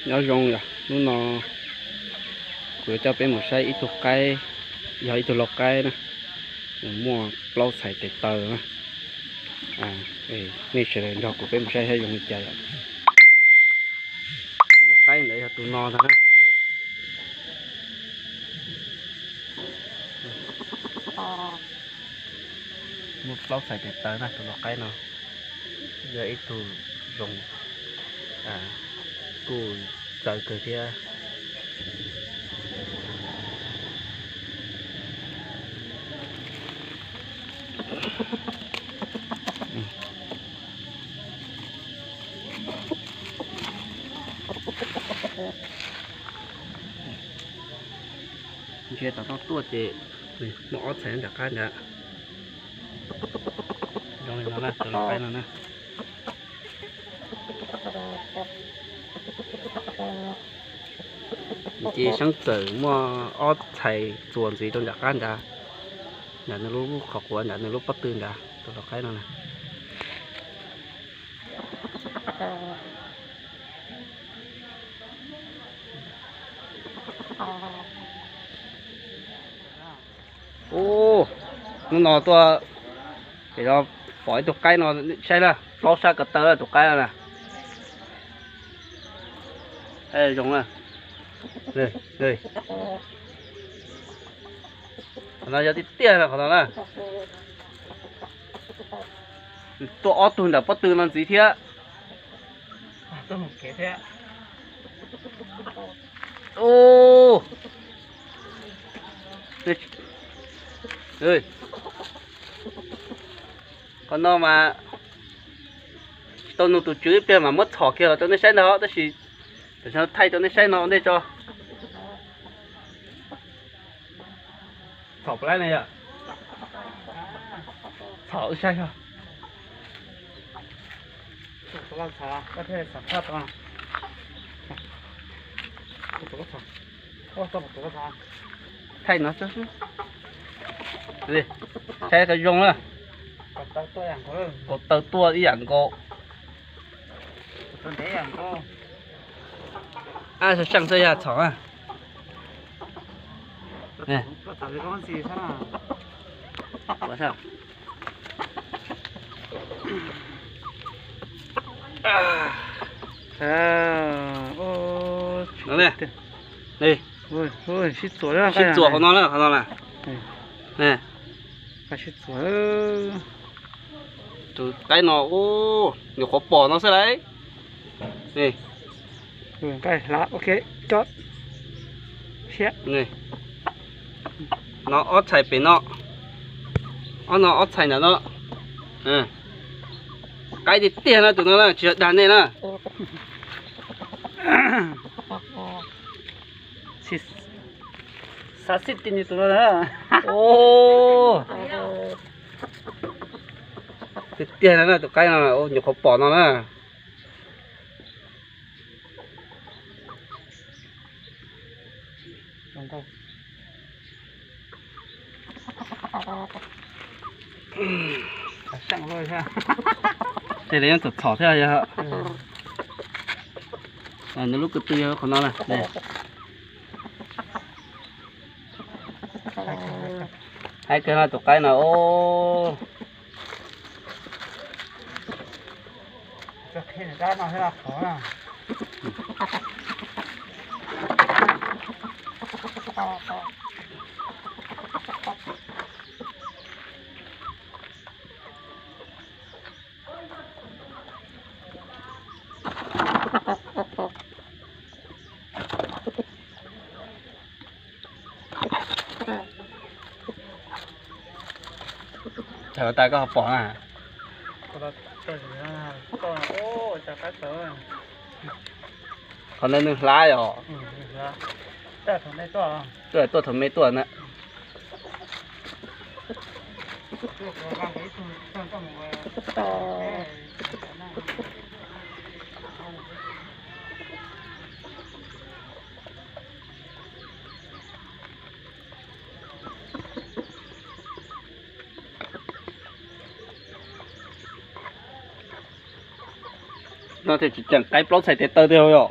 Nyob zoo yom, hnub no kuv yuav coj peb mus saib ib tug qaib, yog ib tug lau qaib na, nws muaj plaub txhais tes taw na. Nej sawv daws nrog kuv peb mus saib saib zoo li cas yom. Tus lau qaib ntawd yog tus no ntag na. Muaj plaub txhais tes taw na, tus lau qaib no yog ib tug zoo, kuj txawv kawg thiab. Ntsia tom no tuaj ces muaj ob txhais nram qab ntawd. Zoo li no na, tus lau qaib no na. Ces seeb txawm muaj ob txhais txuas ntxiv rau nram qab nrad, nram nws lub qhov quav, nram nws lub pob tw nrad, tus lau qaib no na. Ub, hnub no tuaj pom ib tug qaib no, saib na, plaub sab ko taw tus qaib no na. Zoo na. Qhov no yog tiag tiag qhov no na. Tuaj ob tug nram pob tw no ntxiv thiab. Qhov no mas tsis tau nug tus tswv ib pliag mas muab txhom kiag los rau nej saib ntag, tab sis tam sim no thaij rau nej saib no ua ntej tso. Txhom puas laib ne yom? Txhom wb saib os. Thaij no xwb. Saib qhov zoo na. Ko taw tuaj ib yam nkaus. Ab, seej xwb yog txhom na. Sib txuas qhov no na, qhov no na. Tus qaib no nyuam qhuav pom no xwb lauj. No ob txhais pem no, ob no ob txhais ntawm no. Qaib tiag tiag no tus no na, tsis yog dag nej na. Xav xij ti ni tus no na. Tiag tiag no na, tus qaib no nyuam qhuav pom no na. Tej li yeej txom txhom thiab yog. Nws lub ko tw yog qhov no na. Haib kawg no tus qaib no. Thaum tas koj ho pom na. Qhov no nws hlav yom. Tuaj thaum me tuaj na. No thiaj tsis ceem qaib plaub txhais tes taw tiag yom.